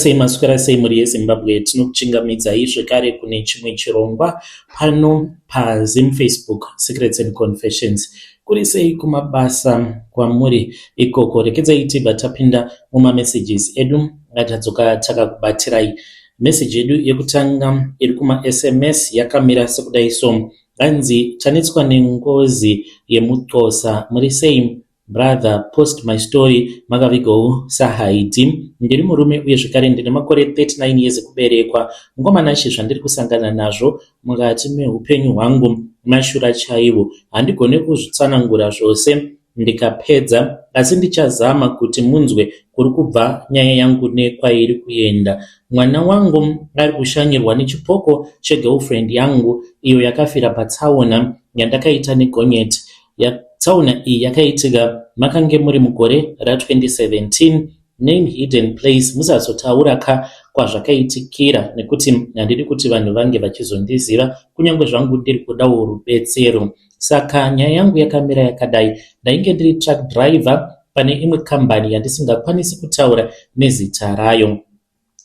Sei maswera sei mhuri yeZimbabwe, tinokuchingamidzai zvekare kune chimwe chirongwa pano paZim Facebook Secrets and Confessions. Kuri sei kumabasa kwamuri ikoko? Rekedzai tibva tapinda mumamessages edu atadzoka takakubatirai. Meseji yedu yekutanga iri kumaSMS yakamira sekudai so. Hanzi tanetswa nengozi yemuxosa, muri sei brother? Post my story makavigawo saHaidi. Ndiri murume uye zvekare ndine makore 39 years ekuberekwa. Mukomana, zvandiri kusangana nazvo mukati meupenyu hwangu mashura chaiwo. Handigoni kuzvitsanangura zvose ndikapedza, asi ndichazama kuti munzwe kuri kubva nyaya yangu nekwairi kuenda. Mwana wangu ari kushanyirwa nechipoko chegirlfriend yangu iyo yakafira patsaona yandakaita negonyeti. Tsaona iyi yakaitika makange muri mugore ra2017. Name hidden place, musazotaura ka kwazvakaitikira nekuti handidi kuti vanhu vange vachizondiziva, kunyange zvangu ndiri kudawo rubetsero. Saka nyaya yangu yakamira yakadai. Ndainge ndiri truck driver pane imwe kambani yandisingakwanisi kutaura nezita rayo.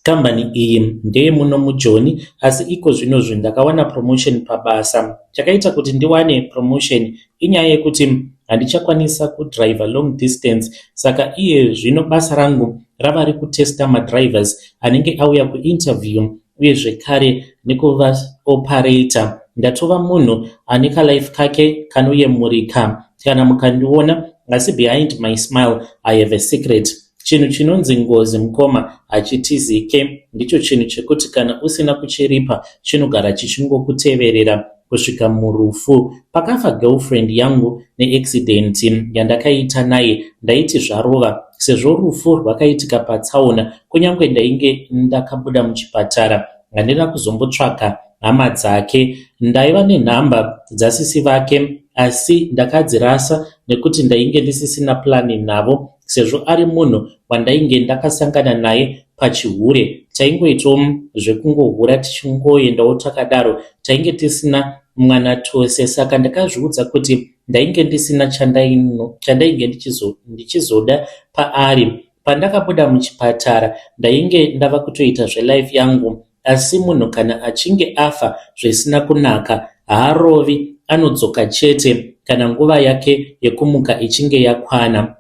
Kambani iyi ndeyemuno muJoni, asi iko zvinozvi ndakawana promotion pabasa. Chakaita kuti ndiwane promotion inyaya yekuti handichakwanisa kudhiraivha long distance, saka iye zvino basa rangu rava rekutesta madrivers anenge auya kuinterview uye zvekare nekuvaopareta. Ndatova munhu ane kalife kake kanoyemurika kana mukandiona, asi behind my smile I have a secret. Chinhu chinonzi ngozi, mukoma, hachitizike. Ndicho chinhu chekuti kana usina kuchiripa chinogara chichingokuteverera kusvika murufu. Pakafa girlfriend yangu neaccident yandakaita naye, ndaiti zvarova sezvo rufu rwakaitika patsaona. Kunyange ndainge ndakabuda muchipatara, handina kuzombotsvaka hama dzake. Ndaiva nenhamba dzasisi vake, asi ndakadzirasa nekuti ndainge ndisisina plan navo, sezvo ari munhu wandainge ndakasangana naye pachihure. Taingoitawo zvekungohura tichingoendawo takadaro. Tainge tisina mwana tose, saka ndakazviudza kuti ndainge ndisina chandainge ndichizoda paari. Pandakabuda muchipatara, ndainge ndava kutoita zvelife yangu, asi munhu kana achinge afa zvisina kunaka haarovi, anodzoka chete kana nguva yake yekumuka ichinge yakwana.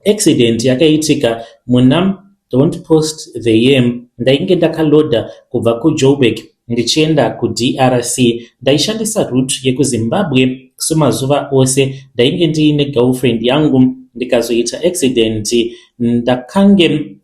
Accident yakaitika muna, don't post the year. Ndainge ndakalodha kubva kuJoburg ndichienda kuDRC. Ndaishandisa route yekuZimbabwe semazuva ose. Ndainge ndiine girlfriend yangu, ndikazoita accident. Ndakange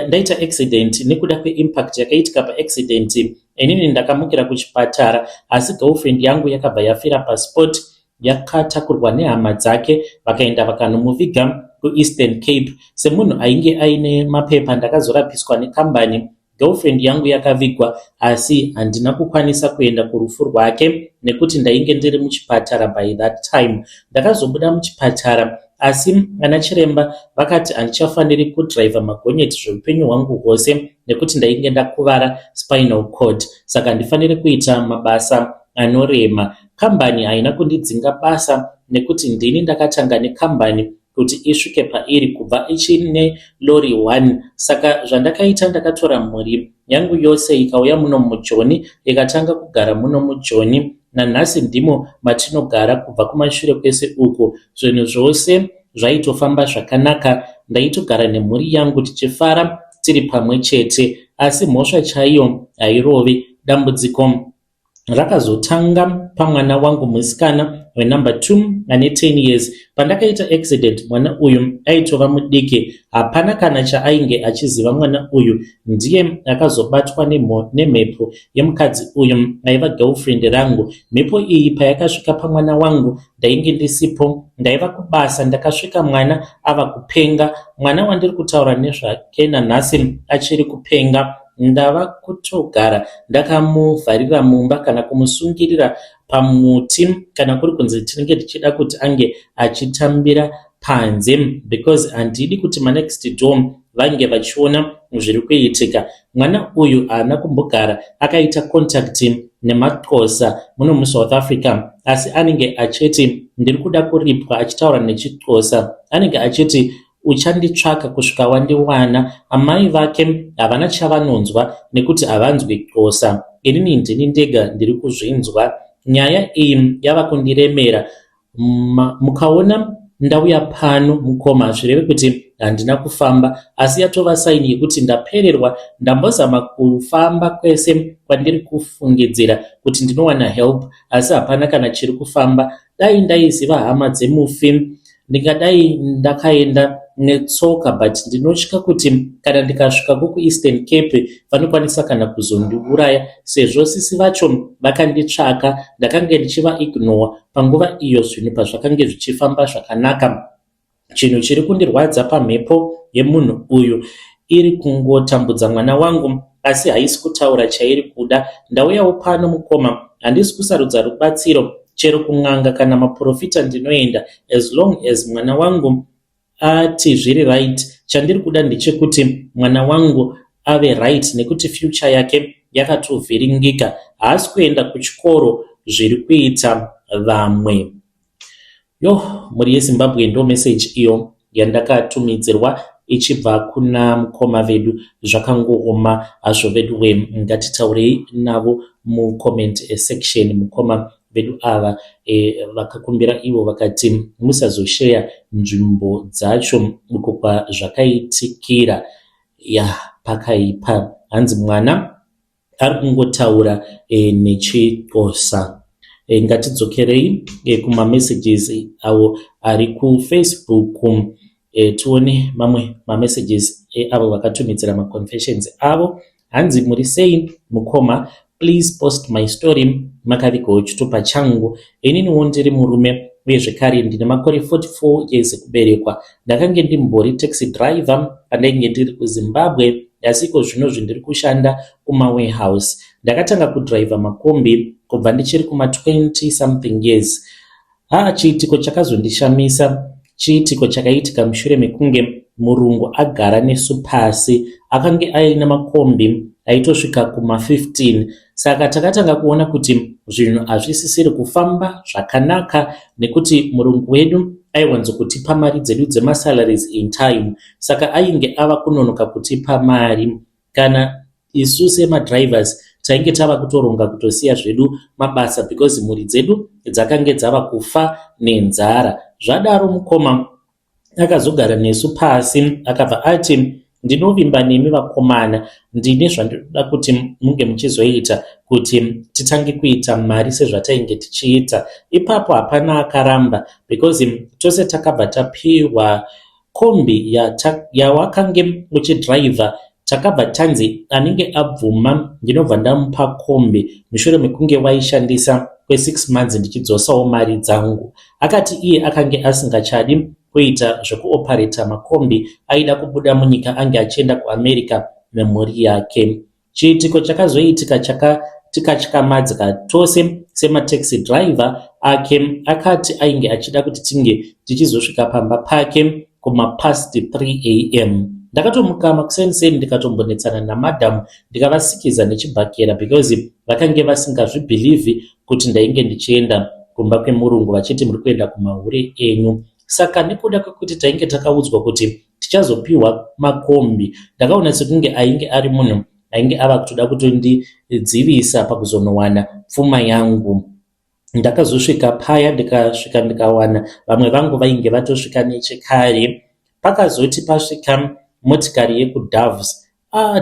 ndaita accident. Nekuda kweimpact yakaitika paaccident, inini ndakamukira kuchipatara, asi girlfriend yangu yakabva yafira paspot. Yakatakurwa nehama dzake, vakaenda vakanomuviga kuEastern Cape. Semunhu ainge aine mapepa, ndakazorapiswa nekambani. Girlfriend yangu yakavigwa, asi handina kukwanisa kuenda kurufu rwake nekuti ndainge ndiri muchipatara by that time. Ndakazobuda muchipatara, asi ana chiremba vakati handichafaniri kudhiraivha magonyeti zveupenyu hwangu hwose nekuti ndainge ndakuvara spinal cord, saka handifaniri kuita mabasa anorema. Kambani haina kundidzinga basa nekuti ndini ndakatanga nekambani kuti isvike pairi kubva ichine lori 1. Saka zvandakaita, ndakatora mhuri yangu yose ikauya muno muJoni, ikatanga kugara muno muJoni. Nanhasi ndimo matinogara. Kubva kumashure kwese uku, zvinhu zvose zvaitofamba zvakanaka. Ndaitogara nemhuri yangu tichifara tiri pamwe chete, asi mhosva chaiyo hairovi. Dambudziko rakazotanga pamwana wangu musikana wenumber 2 ane 10 years. Pandakaita accident, mwana uyu aitova mudiki, hapana kana chaainge achiziva. Mwana uyu ndiye akazobatwa nemhepo yemukadzi uyu aiva girlfriend rangu. Mhepo iyi payakasvika pamwana wangu, ndainge ndisipo, ndaiva kubasa. Ndakasvika mwana ava kupenga. Mwana wandiri kutaura nezvake nanhasi achiri kupenga. Ndava kutogara ndakamuvharira mumba kana kumusungirira pamuti kana kuri kunzi tinenge tichida kuti ange achitambira panze, because handidi kuti manext door vange vachiona zviri kuitika. Mwana uyu haana kumbogara akaita contact nemaxosa muno muSouth Africa, asi anenge achiti ndiri kuda kuripwa. Achitaura nechixosa, anenge achiti Uchanditsvaka kusvika wandiwana. Amai vake havana chavanonzwa nekuti havanzwi Xhosa. Inini ndini ndega ndiri kuzvinzwa. Nyaya iyi yava kundiremera. Mukaona ndauya pano mukoma hazvirevi kuti handina kufamba asi yatova saini yekuti ndapererwa. Ndambozama kufamba kwese kwandiri kufungidzira kuti ndinowana help asi hapana kana chiri kufamba. Dai ndaiziva hama dzemufi ndingadai ndakaenda netsoka but ndinotya kuti kana ndikasvikako kuEastern Cape vanokwanisa kana kuzondiuraya sezvo sisi vacho vakanditsvaka ndakange ndichivaignore panguva iyo zvinhu pazvakange zvichifamba zvakanaka. Chinhu chiri kundirwadza pamhepo yemunhu uyu iri kungotambudza mwana wangu asi haisi kutaura chairi kuda. Ndauyawo pano mukoma handisi kusarudza rubatsiro chero kun'anga kana maporofita ndinoenda as long as mwana wangu ati zviri right. Chandiri kuda ndechekuti mwana wangu ave right nekuti future yake yakatovhiringika. Haasi kuenda kuchikoro zviri kuita vamwe. Yoh mhuri yeZimbabwe ndo message iyo yandakatumidzirwa ichibva kuna mukoma vedu. Zvakangooma hazvo veduwe, ngatitaurei navo mucomment section. Mukoma vedu ava vakakumbira ivo vakati musazosheya nzvimbo dzacho uko kwazvakaitikira. Ya pakaipa hanzi mwana ari kungotaura nechiXhosa. Ngatidzokerei kumamessages awo ari kuFacebook tione mamwe mamessages eavo vakatumidzira maconfessions avo. Hanzi muri sei mukoma, please post my story makavigawo chitupa changu. Ininiwo ndiri murume uye zvekare ndine makore 44 years ekuberekwa. Ndakange ndimbori taxi driver pandainge ndiri kuZimbabwe asi iko zvinozvi ndiri kushanda kumawarehouse. Ndakatanga kudhiraivha makombi kubva ndichiri kuma20 something years. Haa chiitiko chakazondishamisa chiitiko chakaitika mushure mekunge murungu agara nesu pasi. Akange aine makombi aitosvika kuma15 saka takatanga kuona kuti zvinhu hazvisisiri kufamba zvakanaka nekuti murungu wedu aiwanzokutipa mari dzedu dzemasalaries in time saka ainge ava kunonoka kutipa mari. Kana isu semadrivers tainge tava kutoronga kutosiya zvedu mabasa because mhuri dzedu dzakange dzava kufa nenzara. Zvadaro mukoma akazogara nesu pasi akabva ati ndinovimba nemi vakomana, ndine zvandinoda kuti munge muchizoita kuti titange kuita mari sezvatainge tichiita. Ipapo hapana akaramba because tose takabva tapiwa kombi yawakange uchidhiraivha. Takabva tanzi anenge abvuma ndinobva ndamupa kombi mushure mekunge waishandisa kwe6 months ndichidzosawo mari dzangu. Akati iye akange asingachadi kuita zvekuopareta makombi, aida kubuda munyika ange achienda kuAmerica nemhuri yake. Chiitiko chakazoitika chakatikatyamadza tose semataxi driver ake. Akati ainge achida kuti tinge tichizosvika pamba pake kumapast 3 am. Ndakatomuka makuseni ndikatombonetsana namadhamu ndikavasikiza nechibhakera because vakange vasingazvibhilivhi kuti ndainge ndichienda kumba kwemurungu vachiti muri kuenda kumahure enyu. Saka nekuda kwekuti tainge takaudzwa kuti tichazopiwa makombi, ndakaona sekunge ainge ari munhu ainge ava kutoda kutondidzivisa pakuzonowana pfuma yangu. Ndakazosvika paya ndikasvika ndikawana vamwe vangu vainge vatosvika nechekare. Pakazoti pasvika motikari yekuDoves,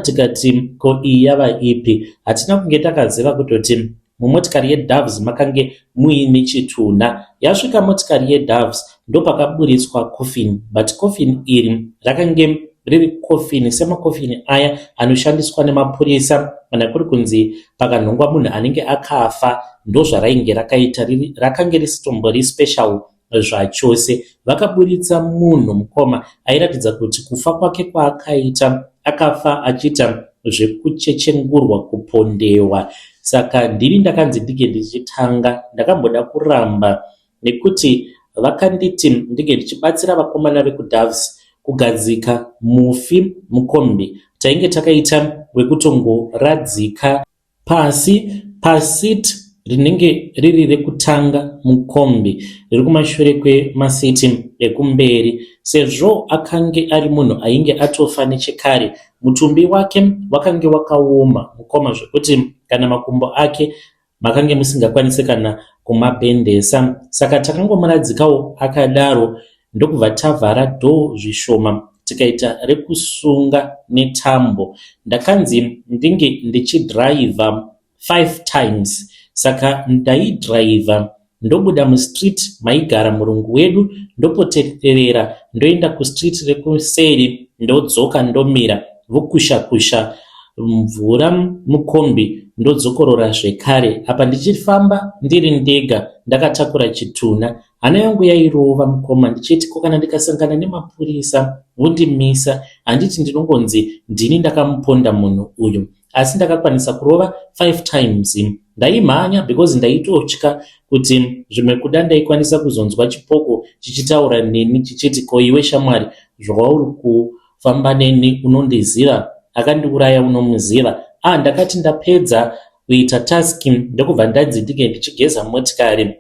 tikati ko iyi yava ipi? Hatina kunge takaziva kutoti mumotikari yeDoves makange muine chitunha. Yasvika motikari yeDoves ndopakaburitswa coffin, but coffin iri rakange riri coffin semakofini aya anoshandiswa nemapurisa kana kuri kunzi pakanhongwa munhu anenge akafa, ndozvarainge rakaita. Rakange risitombori special zvachose. Vakaburitsa munhu mukoma airatidza kuti kufa kwake kwaakaita akafa achiita zvekuchechengurwa kupondewa. Saka ndini ndakanzi ndinge ndichitanga. Ndakamboda kuramba nekuti vakanditi ndinge ndichibatsira vakomana vekuDoves kugadzika mufi mukombi. Tainge takaita wekutongoradzika pasi paseat. rinenge riri rekutanga mukombi riri kumashure kwemasiti ekumberi. Sezvo akange ari munhu ainge atofa nechekare, mutumbi wake wakange wakaoma mukoma zvekuti kana makumbo ake makange musingakwanise kana kumabhendesa. Saka takangomuradzikawo akadaro ndokubva tavhara dhoo zvishoma tikaita rekusunga netambo. Ndakanzi ndinge ndichidhiraivha 5 times saka ndaidhiraivha ndobuda mustreet maigara murungu wedu ndopoterera ndoenda kustreet rekuseri ndodzoka ndomira vokusha kusha mvura mukombi ndodzokorora zvekare apa ndichifamba ndiri ndega ndakatakura chitunha. Hana yangu yairova mukoma ndichiti ko kana ndikasangana nemapurisa vondimisa handiti ndinongonzi ndini ndakamuponda munhu uyu. Asi ndakakwanisa kurova 5 times. Ndaimhanya because ndaitotya kuti zvimwe kuda ndaikwanisa kuzonzwa chipoko chichitaura neni chichiti ko iwe shamwari zvauri kufamba neni unondiziva akandiuraya unomuziva. Ah ndakati ndapedza kuita task ndokubva ndanzi ndinge ndichigeza motikari.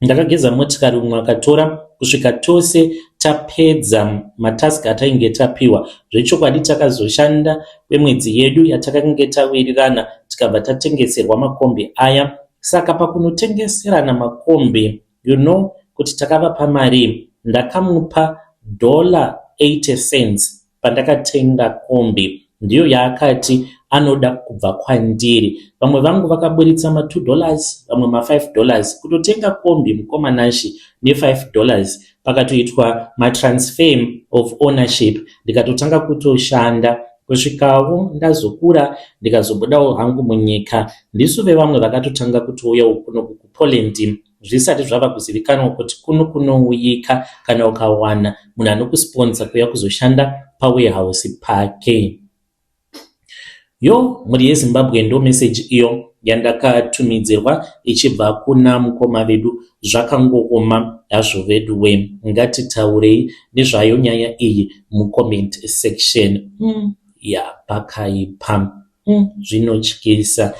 Ndakageza motikari umwe akatora kusvika tose tapedza matask atainge tapiwa. Zvechokwadi takazoshanda kwemwedzi yedu yatakange tawirirana tikabva tatengeserwa makombi aya. Saka pakunotengeserana makombi you know kuti takavapa marii? Ndakamupa dollar 80 cents pandakatenga kombi ndiyo yaakati anoda kubva kwandiri. Vamwe vangu vakaburitsa ma 2 dollars vamwe ma 5 dollars. Kutotenga kombi mukoma Nashy ne 5 dollars pakatoitwa ma transfer of ownership ndikatotanga kutoshanda kusvikawo ndazokura ndikazobudawo hangu munyika. Ndisu vevamwe vakatotanga kutouyawo kuno kuPoland zvisati zvava kuzivikanwa kuti kuno kunouyika kana ukawana munhu anokusponsa kuuya kuzoshanda pawarehouse pake. Yo mhuri yeZimbabwe ndo message iyo yandakatumidzirwa ichibva kuna mukoma vedu. Zvakangooma hazvo veduwe. Ngatitaurei nezvayo nyaya iyi mucomment section. Ya pakaipa. Zvinotyisa.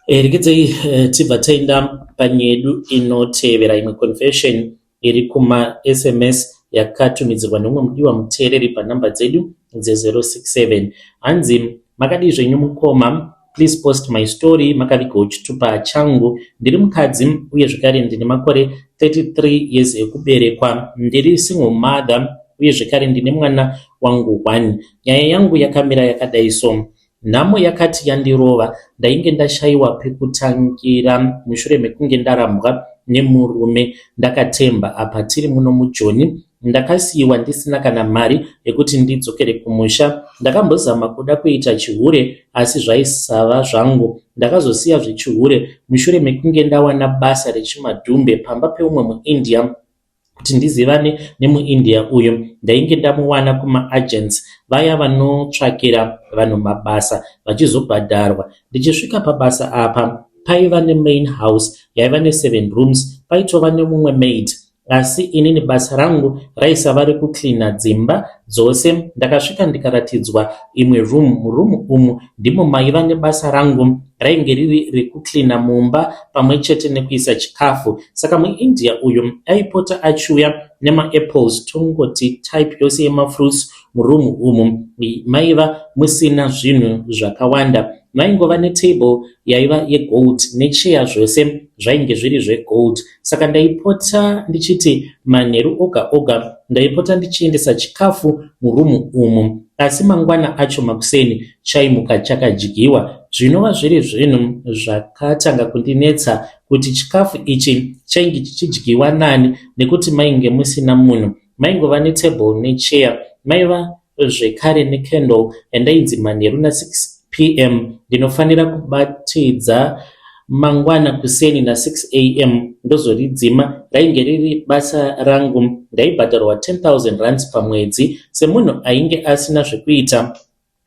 Regedzai tibva taenda panyedu inotevera imwe confession iri kuma SMS yakatumidzirwa neumwe mudiwa muteereri panhamba dzedu dze067. Hanzi makadii zvenyu mukoma, please post my story makavigawo chitupa changu. Ndiri mukadzi uye zvekare ndine makore 33 years ekuberekwa. Ndiri single mother uye zvekare ndine mwana wangu 1. Nyaya yangu yakamira yakadai so. Nhamo yakati yandirova ndainge ndashaiwa pekutangira mushure mekunge ndarambwa nemurume ndakatemba apa tiri muno muJoni. Ndakasiiwa ndisina kana mari yekuti ndidzokere kumusha. Ndakambozama kuda kuita chihure asi zvaisava zvangu. Ndakazosiya zvechihure mushure mekunge ndawana basa rechimadhumbe pamba peumwe muIndia. Kuti ndizivane nemuIndia uyu ndainge ndamuwana kumaagents vaya vanotsvakira vanhu mabasa vachizobhadharwa. Ndichisvika pabasa apa paiva nemain house yaiva ne7 rooms paitova nemumwe maid asi inini basa rangu raisava rekucleana dzimba dzose. Ndakasvika ndikaratidzwa imwe room. Muroom umu ndimo maiva nebasa rangu rainge riri rekucleana mumba pamwe chete nekuisa chikafu. Saka muIndia uyu aipota achiuya nemaapples tongoti type yose yemafruits. Muroom umu maiva musina zvinhu zvakawanda. Maingova netable yaiva yegold necheya zvose zvainge zviri zvegold. Saka ndaipota ndichiti manheru oga oga ndaipota ndichiendesa chikafu murumu umu asi mangwana acho makuseni chaimuka chakadyiwa zvinova zviri zvinhu zvakatanga kundinetsa kuti chikafu ichi chainge chichidyiwa nani nekuti mainge musina munhu. Maingova netable necheya maiva zvekare necandle yandainzi manheru na6 pm ndinofanira kubatidza mangwana kuseni na6 am ndozoridzima. Rainge riri basa rangu. Ndaibhadharwa 10,000 rands pamwedzi. Semunhu ainge asina zvekuita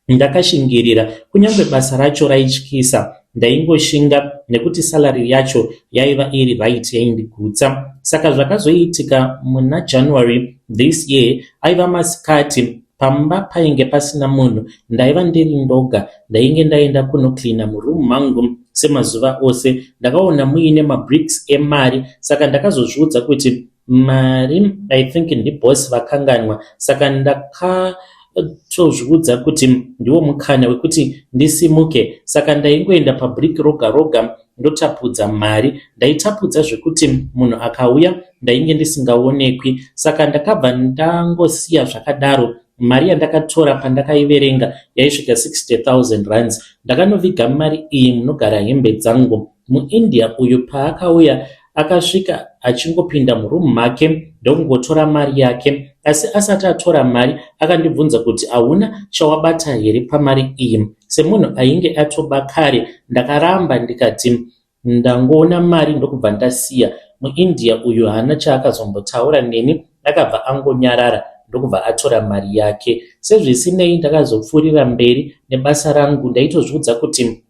ndakashingirira kunyange basa racho raityisa ndaingoshinga nekuti salary yacho yaiva iri right yaindigutsa. Saka zvakazoitika muna January this year aiva masikati. Pamba painge pasina munhu, ndaiva ndiri ndoga. Ndainge ndaenda kunocleaner muroom mangu semazuva ose. Ndakaona muine mabricks emari saka ndakazozviudza kuti mari I think ndiboss vakanganwa saka ndakatozviudza kuti ndiwo mukana wekuti ndisimuke. Saka ndaingoenda pabrick roga roga ndotapudza mari. Ndaitapudza zvekuti munhu akauya ndainge ndisingaonekwi saka ndakabva ndangosiya zvakadaro. Mari yandakatora pandakaiverenga yaisvika 60 000 rands. Ndakanoviga mari iyi munogara hembe dzangu. MuIndia uyu paakauya akasvika achingopinda muroom make ndokungotora mari yake. Asi asati atora mari akandibvunza kuti hauna chawabata here pamari iyi. Semunhu ainge atoba kare ndakaramba ndikati ndangoona mari ndokubva ndasiya. MuIndia uyu haana chaakazombotaura neni akabva angonyarara ndokubva atora mari yake. Sezvisinei ndakazopfuurira mberi nebasa rangu ndaitozviudza kuti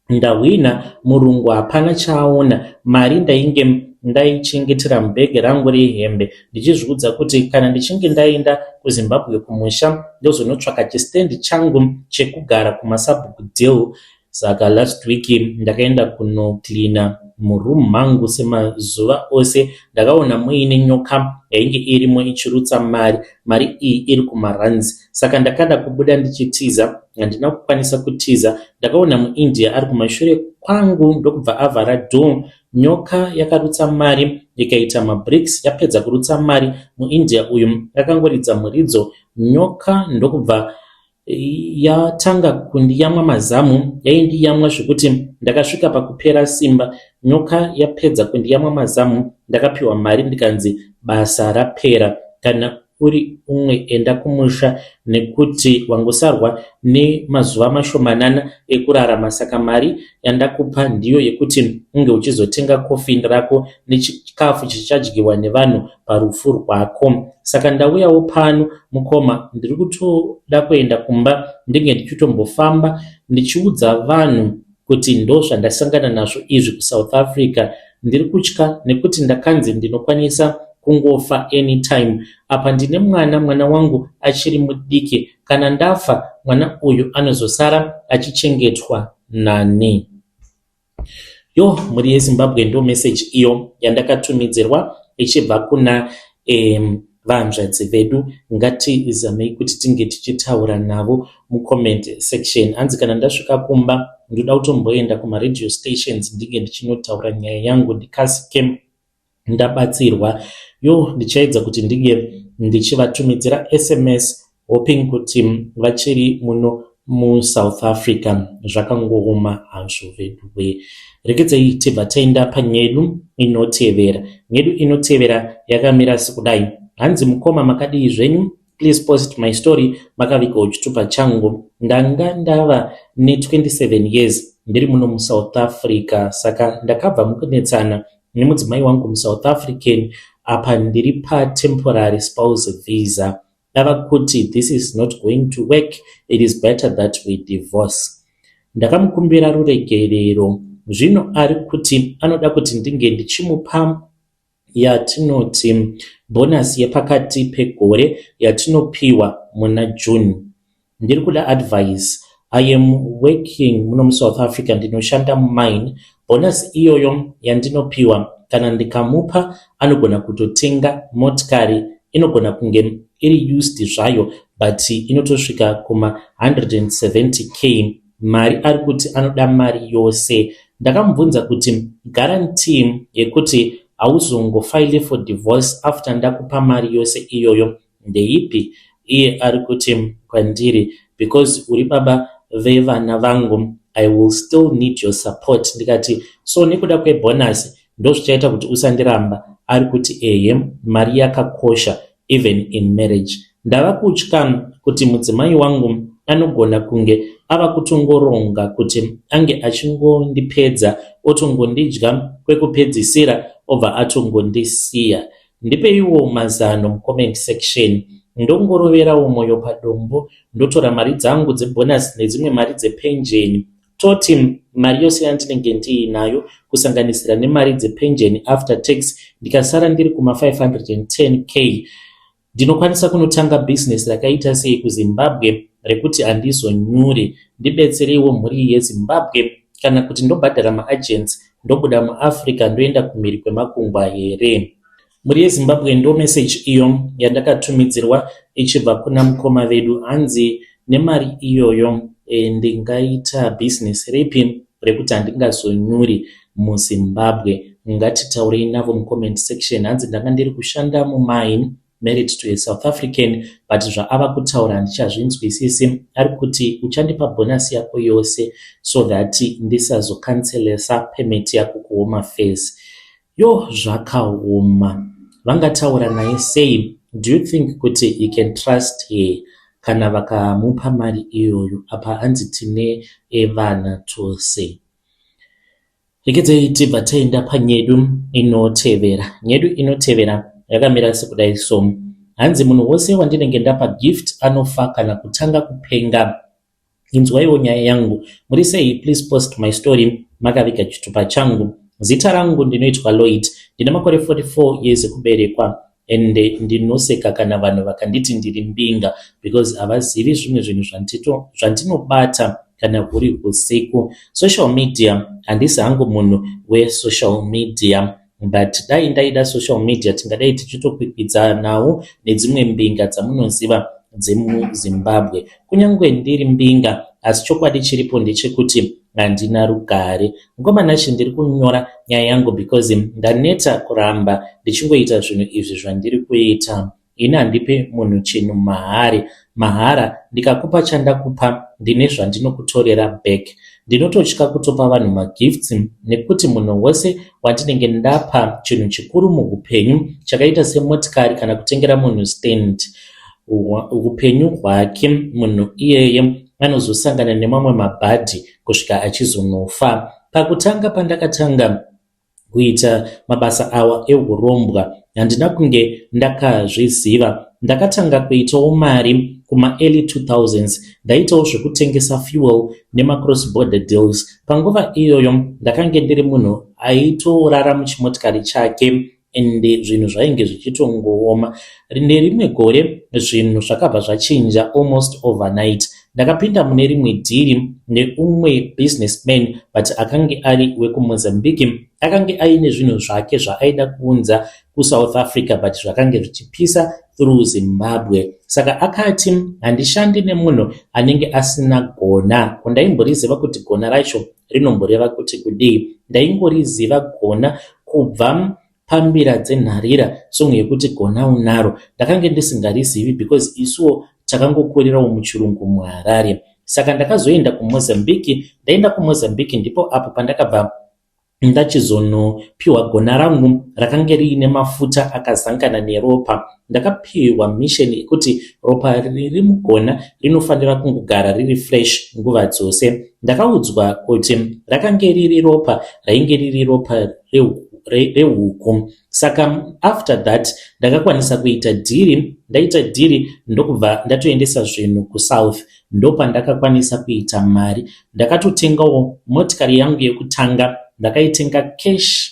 ndahwina murungu hapana chaaona. Mari ndainge ndaichengetera mubhegi rangu rehembe ndichizviudza kuti kana ndichinge ndaenda kuZimbabwe kumusha ndozonotsvaka chistendi changu chekugara kumasabhuku deal. Saka last week ndakaenda kunocleaner muroom mangu semazuva ose. Ndakaona muine nyoka yainge irimo ichirutsa mari. Mari iyi iri kumarands. Saka ndakada kubuda ndichitiza handina kukwanisa kutiza. Ndakaona muIndia ari kumashure kwangu ndokubva avhara door. Nyoka yakarutsa mari ikaita mabricks. Yapedza kurutsa mari muIndia uyu akangoridza muridzo. Nyoka ndokubva yatanga kundiyamwa mazamu. Yaindiyamwa zvekuti ndakasvika pakupera simba. Nyoka yapedza kundiyamwa mazamu ndakapiwa mari ndikanzi basa rapera. Kana uri umwe enda kumusha nekuti wangosarwa nemazuva mashomanana ekurarama saka mari yandakupa ndiyo yekuti unge uchizotenga coffin rako nechikafu chichadyiwa nevanhu parufu rwako. Saka ndauyawo pano mukoma ndiri kutoda kuenda kumba ndinge ndichitombofamba ndichiudza vanhu kuti ndozvandasangana nazvo izvi kuSouth Africa. Ndiri kutya nekuti ndakanzi ndinokwanisa kungofa anytime. Apa ndine mwana, mwana wangu achiri mudiki. Kana ndafa mwana uyu anozosara achichengetwa nani? Yo mhuri yeZimbabwe ndo message iyo yandakatumidzirwa ichibva kuna vahanzvadzi vedu. Ngatizamei kuti tinge tichitaura navo mucomment section. Hanzi kana ndasvika kumba ndoda kutomboenda kumaradio stations ndinge ndichinotaura nyaya yangu ndikasike ndabatsirwa. Yo ndichaedza kuti ndinge ndichivatumidzira SMS hoping kuti vachiri muno muSouth Africa. Zvakangooma hazvo veduwe. Regedzai tibva taenda panyedu inotevera. Nyedu inotevera yakamira sekudai. Hanzi mukoma makadii zvenyu? Please post my story makavigawo chitupa changu. Ndanga ndava ne27 years ndiri muno muSouth Africa saka ndakabva mukunetsana nemudzimai wangu muSouth African apa ndiri patemporary spouse visa. Ava kuti this is not going to work, it is better that we divorce. Ndakamukumbira ruregerero zvino ari kuti anoda kuti ndinge ndichimupa yatinoti bonus yepakati pegore yatinopiwa muna June. Ndiri kuda advice. I am working muno muSouth Africa ndinoshanda mumine. Bonus iyoyo yandinopiwa kana ndikamupa anogona kutotenga motikari inogona kunge iri used zvayo but inotosvika kuma 170k. Mari ari kuti anoda mari yose. Ndakamubvunza kuti guarantee yekuti hauzongofile for divorce after ndakupa mari yose iyoyo ndeipi? Iye ari kuti kwandiri because uri baba vevana vangu I will still need your support. Ndikati so nekuda kwebonus ndozvichaita kuti usandiramba. Ari kuti ehe mari yakakosha even in marriage. Ndava kutya kuti mudzimai wangu anogona kunge ava kutongoronga kuti ange achingondipedza otongondidya kwekupedzisira obva atongondisiya. Ndipeiwo mazano mucomment section. Ndongoroverawo mwoyo padombo ndotora mari dzangu dzebonus nedzimwe mari dzepenjeni. Toti mari yose yandinenge ndiinayo kusanganisira nemari dzepenjeni after tax ndikasara ndiri kuma 510k. Ndinokwanisa kunotanga bhizinesi rakaita sei kuZimbabwe rekuti handizonyuri? Ndibetsereiwo mhuri yeZimbabwe kana kuti ndobhadhara maagents ndobuda muAfrica ndoenda kumhiri kwemakungwa here? Mhuri yeZimbabwe, ndo message iyo yandakatumidzirwa ichibva kuna mukoma vedu. Hanzi nemari iyoyo ndingaita bhizinesi ripi rekuti handingazonyuri muZimbabwe? Ngatitaurei navo mucomment section. Hanzi ndanga ndiri kushanda mumine, married to a South African, but zvaava kutaura handichazvinzwisisi. Ari kuti uchandipa bhonasi yako yose so that ndisazokanselesa permit yako kuHome Affairs. Yo, zvakaoma. Vangataura naye sei? Do you think kuti he can trust her kana vakamupa mari iyoyo? Apa hanzi tine vana tose. Rekedzai tibva taenda panyedu inotevera. Nyedu inotevera yakamira sekudai so. Hanzi munhu wose wandinenge ndapa gift anofa kana kutanga kupenga. Inzwaiwo nyaya yangu. Muri sei? Please post my story makaviga chitupa changu. Zita rangu ndinoitwa Lloyd, ndine makore 44 years ekuberekwa, ende ndinoseka kana vanhu vakanditi ndiri mbinga because havazivi zvimwe zvinhu zvandinobata kana huri usiku. Social media, handisi hangu munhu wesocial media, but dai ndaida social media tingadai tichitokwikwidzanawo nedzimwe mbinga dzamunoziva dzemuZimbabwe. Kunyange ndiri mbinga, asi chokwadi chiripo ndechekuti handina rugare. Mukomanachi, ndiri kunyora nyaya yangu because ndaneta kuramba ndichingoita zvinhu izvi zvandiri kuita. Ini handipe munhu chinhu mahari mahara. Ndikakupa chandakupa, ndine zvandinokutorera back. Ndinototya kutopa vanhu magifts nekuti munhu wose wandinenge ndapa chinhu chikuru muupenyu chakaita semotikari kana kutengera munhu stand, upenyu hwake munhu iyeye anozosangana nemamwe mabhadhi kusvika achizonofa. Pakutanga pandakatanga kuita mabasa awa eurombwa, handina kunge ndakazviziva. Ndakatanga kuitawo mari kumaearly 2000s. Ndaitawo zvekutengesa fuel nemacross border deals. Panguva iyoyo ndakange ndiri munhu aitorara muchimotikari chake, ende zvinhu zvainge zvichitongooma. Nerimwe gore zvinhu zvakabva zvachinja almost overnight. Ndakapinda mune rimwe dhiri neumwe businessman, but akange ari wekuMozambique. Akange aine zvinhu zvake zvaaida kuunza kuSouth Africa, but zvakange zvichipisa through Zimbabwe. Saka akati handishandi nemunhu anenge asina gona. Kundaimboriziva kuti gona racho rinomboreva kuti kudii? Ndaingoriziva gona kubva pambira dzenharira, song yekuti "Gona Unaro". Ndakange ndisingarizivi because isuwo takangokurirawo muchirungu muHarare. Saka ndakazoenda kuMozambique. Ndaenda kuMozambique ndipo apo pandakabva ndachizonopiwa gona rangu rakange riine mafuta akazangana neropa. Ndakapiwa mission yekuti ropa riri mugona rinofanira kungogara riri fresh nguva dzose. Ndakaudzwa kuti rakange riri ropa rainge riri ropa rehuku. Saka after that ndakakwanisa kuita dhiri. Ndaita dhiri ndokubva ndatoendesa zvinhu kuSouth. Ndopandakakwanisa kuita mari. Ndakatotengawo motikari yangu yekutanga. Ndakaitenga cash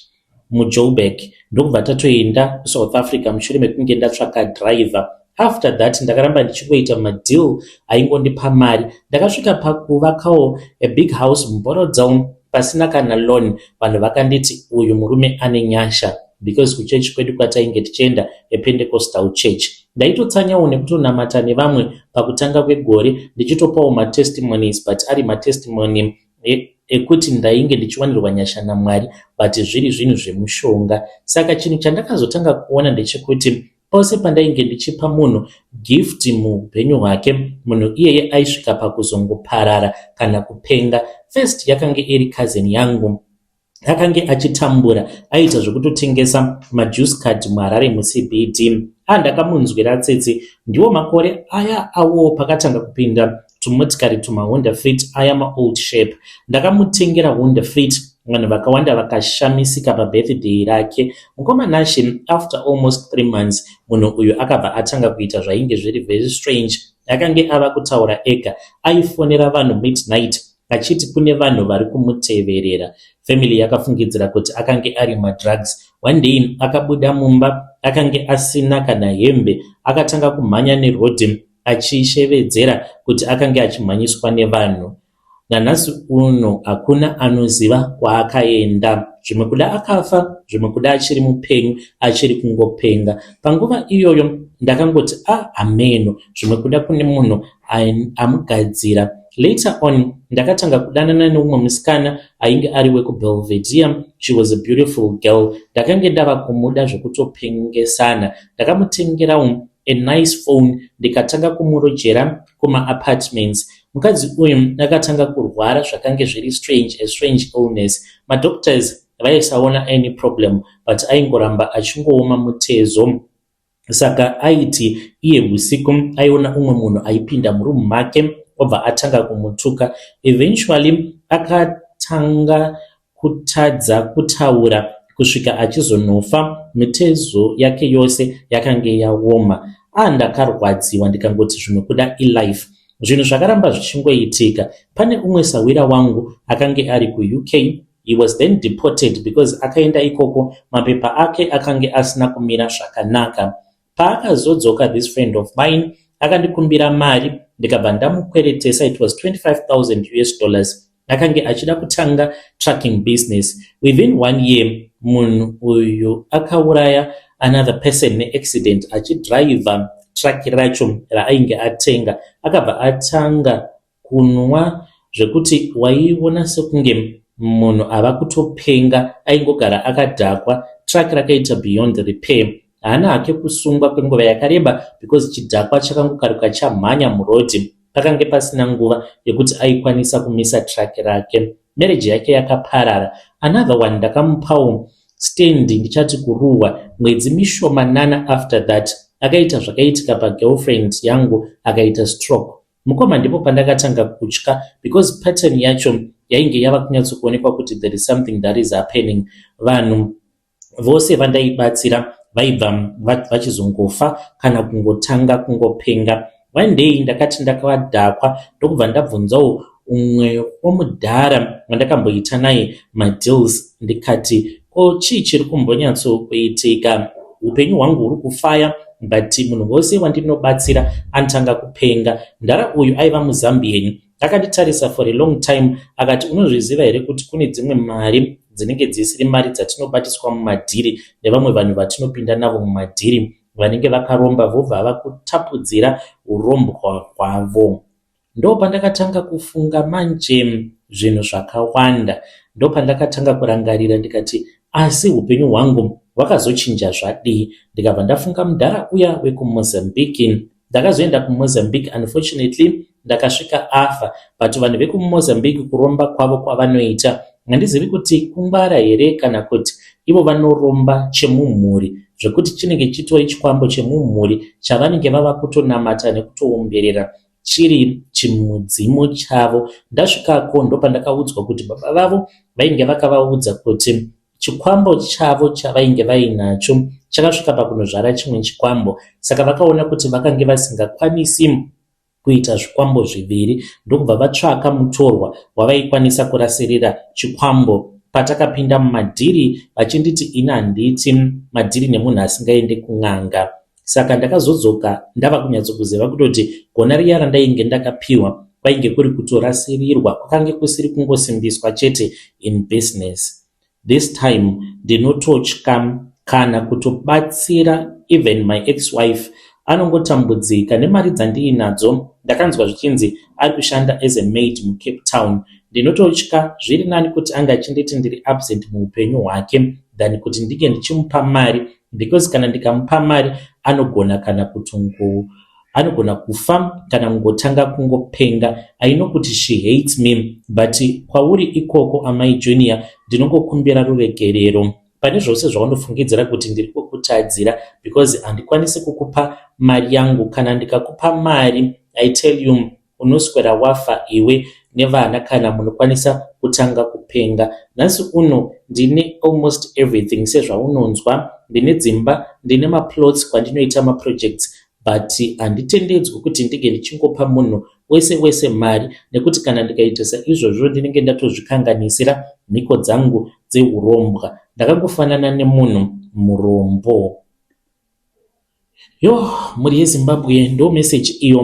muJoburg, ndokubva tatoenda kuSouth Africa mushure mekunge ndatsvaka driver. After that ndakaramba ndichingoita madeal aingondipa mari. Ndakasvika pakuvakawo a big house muBorrowdale pasina kana loan. Vanhu vakanditi uyu murume ane nyasha because kuchechi kwedu kwatainge tichienda, ePentecostal church, ndaitotsanyawo nekutonamata nevamwe pakutanga kwegore, ndichitopawo matestimonies, but ari matestimony ekuti ndainge ndichiwanirwa nyasha naMwari, but zviri zvinhu zvemushonga. Saka chinhu chandakazotanga kuona ndechekuti pose pandainge ndichipa munhu gift muupenyu hwake, munhu iyeye aisvika pakuzongoparara kana kupenga. First yakange iri cousin yangu. Akange achitambura, aiita zvekutotengesa majuice card muHarare muCBD. Andakamunzwira tsitsi. Ndiwo makore aya awo pakatanga kupinda tumotikari tumaHonda Fit aya maold shape. Ndakamutengera Honda Fit, vanhu vakawanda vakashamisika pabirthday rake. Mukomanashe, after almost 3 months munhu uyu akabva atanga kuita zvainge zviri very strange. Akange ava kutaura ega, aifonera vanhu midnight. Achiti kune vanhu vari kumuteverera. Family yakafungidzira kuti akange ari madrugs. One day akabuda mumba akange asina kana hembe, akatanga kumhanya nerodhi achishevedzera kuti akange achimhanyiswa nevanhu. Nanhasi uno hakuna anoziva kwaakaenda. Zvimwe kuda akafa, zvimwe kuda achiri mupenyu, achiri kungopenga. Panguva iyoyo ndakangoti, "A ah, hameno, zvimwe kuda kune munhu amugadzira." Later on ndakatanga kudanana neumwe musikana ainge ari wekuBelvedere. She was a beautiful girl. Ndakange ndava kumuda zvekutopengesana. Ndakamutengerawo a nice phone, ndikatanga kumurojera kumaapartments. Mukadzi uyu akatanga kurwara zvakange zviri strange, a strange illness. Madoctors vaisaona any problem, but aingoramba achingooma mutezo. Saka aiti iye usiku aiona umwe munhu aipinda murumu make, obva atanga kumutuka. Eventually akatanga kutadza kutaura kusvika achizonofa. Mitezo yake yose yakange yaoma. A, ndakarwadziwa, ndikangoti zvimwe kuda ilife. Zvinhu zvakaramba zvichingoitika. Pane umwe sawira wangu akange ari kuUK. He was then deported because akaenda ikoko mapepa ake akange asina kumira zvakanaka. Paakazodzoka, this friend of mine akandikumbira mari, ndikabva ndamukweretesa. It was US$25,000. Akange achida kutanga trucking business. Within one year munhu uyu akauraya another person neaccident achidhiraivha truck racho raainge atenga. Akabva atanga kunwa zvekuti waiona sekunge munhu ava kutopenga. Aingogara akadhakwa. Truck rakaita beyond repair. Haana hake kusungwa kwenguva yakareba because chidhakwa chakangokaruka chamhanya murodhi. Pakange pasina nguva yekuti aikwanisa kumisa truck rake. Marriage yake yakaparara. Another one, ndakamupawo stand, ndichati kuruwa. Mwedzi mishomanana after that akaita zvakaitika pagirlfriend yangu, akaita stroke. Mukoma, ndipo pandakatanga kutya because pattern yacho yainge yava kunyatsokuonekwa kuti there is something that is happening. Vanhu vose vandaibatsira vaibva vachizongofa kana kungotanga kungopenga. One day ndakati ndakadhakwa, ndokubva ndabvunzawo umwe womudhara wandakamboita naye madeals, ndikati, "Ko chii chiri kumbonyatsokuitika? Upenyu hwangu huri kufaya, but munhu wose wandinobatsira anotanga kupenga." Mudhara uyu aiva muZambian. Akanditarisa for a long time, akati, "Unozviziva here kuti kune dzimwe mari dzinenge dzisiri mari dzatinobatiswa mumadhiri nevamwe vanhu vatinopinda navo mumadhiri vanenge vakaromba, vobva vakutapudzira urombwa hwavo?" Ndo pandakatanga kufunga manje zvinhu zvakawanda. Ndo pandakatanga kurangarira, ndikati, "Asi upenyu hwangu hwakazochinja zvadii?" Ndikabva ndafunga mudhara uya wekuMozambique. Ndakazoenda kuMozambique. Unfortunately ndakasvika afa, but vanhu vekuMozambique, kuromba kwavo kwavanoita, handizivi kuti kungwara here kana kuti ivo vanoromba chemumhuri, zvekuti chinenge chitori chikwambo chemumhuri chavanenge vava kutonamata nekutoomberera chiri chimudzimu chavo. Ndasvikako, ndopandakaudzwa kuti baba vavo vainge vakavaudza kuti chikwambo chavo chavainge vainacho chakasvika pakunozvara chimwe chikwambo. Saka vakaona kuti vakange vasingakwanisi kuita zvikwambo zviviri, ndokubva vatsvaka mutorwa wavaikwanisa kurasirira chikwambo. Patakapinda mumadhiri, vachinditi ini handiti madhiri nemunhu asingaende kun'anga. Saka ndakazodzoka ndava kunyatsokuziva kutoti gona riya randainge ndakapiwa kwainge kuri kutorasirirwa, kwakange kusiri kungosimbiswa chete in business. This time ndinototya kana kutobatsira even my ex wife. Anongotambudzika nemari dzandiinadzo. Ndakanzwa zvichinzi ari kushanda as a maid muCape Town. Ndinototya. Zviri nani kuti ange achinditi ndiri absent muupenyu hwake than kuti ndinge ndichimupa mari, because kana ndikamupa mari anogona kana kutongo anogona kufa kana kungotanga kungopenga. I know kuti she hates me, but kwauri ikoko, Amai Junior, ndinongokumbira ruregerero pane zvose zvaunofungidzira kuti ndiri kukutadzira, because handikwanisi kukupa mari yangu. Kana ndikakupa mari, I tell you, unoswera wafa iwe nevana kana munokwanisa kutanga kupenga. Nhasi uno ndine almost everything sezvaunonzwa. Ndine dzimba, ndine maplots kwandinoita maprojects, but handitendedzwi kuti ndinge ndichingopa munhu. wese wese mari nekuti kana ndikaita saizvozvo ndinenge ndatozvikanganisira mhiko dzangu dzehurombwa. Ndakangofanana nemunhu murombo. Yoh mhuri yeZimbabwe ndo message iyo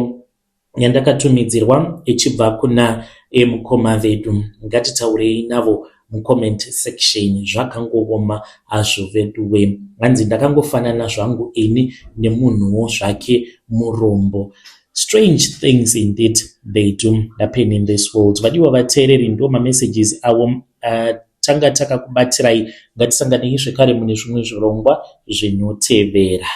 yandakatumidzirwa ichibva kuna mukoma vedu. Ngatitaurei navo mucomment section. Zvakangooma hazvo veduwe. Hanzi ndakangofanana zvangu ini nemunhuwo zvake murombo. Strange things indeed they do happen in this world. Vadiwa vateereri, ndo mamessages avo tanga takakubatirai. Ngatisanganei zvekare mune zvimwe zvirongwa zvinotevera.